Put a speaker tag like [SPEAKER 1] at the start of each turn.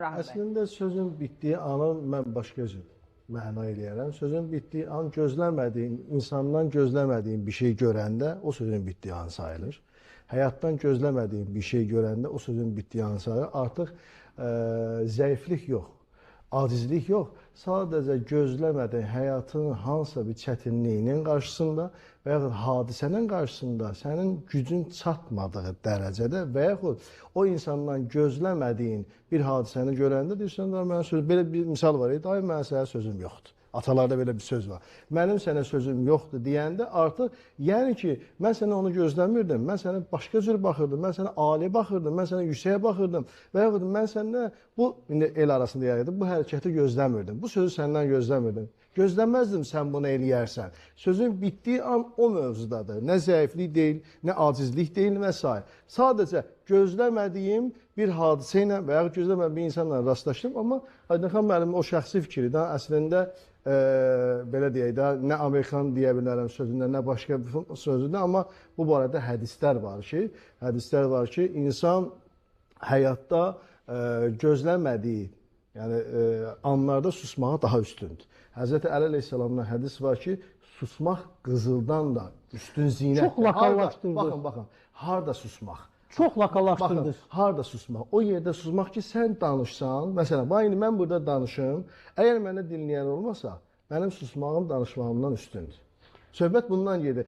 [SPEAKER 1] Rahim bəy.
[SPEAKER 2] Əslində sözün bitdiyi anı mən başqa cür məna eləyərəm. Sözün bitdiyi an gözləmədiyin, insandan gözləmədiyin bir şey görəndə o sözün bitdiyi an sayılır. Həyatdan gözləmədiyin bir şey görəndə o sözün bitdiyi an sayılır. Artıq zəiflik yox, acizlik yox. Sadəcə gözləmədiyin həyatın hansısa bir çətinliyinin qarşısında və yaxud hadisənin qarşısında sənin gücün çatmadığı dərəcədə və yaxud o insandan gözləmədiyin bir hadisəni görəndə deyirsən, mənim sözüm, belə bir misal var idi, ay mənim sənə sözüm yoxdur. Atalarda belə bir söz var. Mənim sənə sözüm yoxdur deyəndə artıq, yəni ki, mən sənə onu gözləmirdim, mən sənə başqa cür baxırdım, mən sənə ali baxırdım, mən sənə yüksəyə baxırdım və yaxud mən səndən bu, indi el arasında yayıldı, bu hərəkəti gözləmirdim, bu sözü səndən gözləmirdim. Gözləməzdim sən bunu eləyərsən. Sözün bitdiyi an o mövzudadır. Nə zəiflik deyil, nə acizlik deyil və s. Sadəcə gözləmədiyim bir hadisə ilə və yaxud gözləmədiyim bir insanla rastlaşdım, amma Aydınxan müəllimin o şəxsi fikri də əslində belə deyək də, nə Amerikan deyə bilərəm sözündə, nə başqa bir sözündə, amma bu barədə hədislər var ki, insan həyatda gözləmədiyi, yəni anlarda susmağa daha üstündür. Həzrəti Əli əleyhissalamdan hədis var ki, susmaq qızıldan da üstün zinətdir.
[SPEAKER 3] Çox lokallaşdırdınız.
[SPEAKER 2] Baxın, baxın, harda susmaq?
[SPEAKER 3] Çox lokallaşdırdınız.
[SPEAKER 2] Baxın, harda susmaq? O yerdə susmaq ki, sən danışsan, məsələn, bax, indi mən burada danışım, əgər mənə dinləyən olmasa, mənim susmağım danışmağımdan üstündür. Söhbət bundan gedir.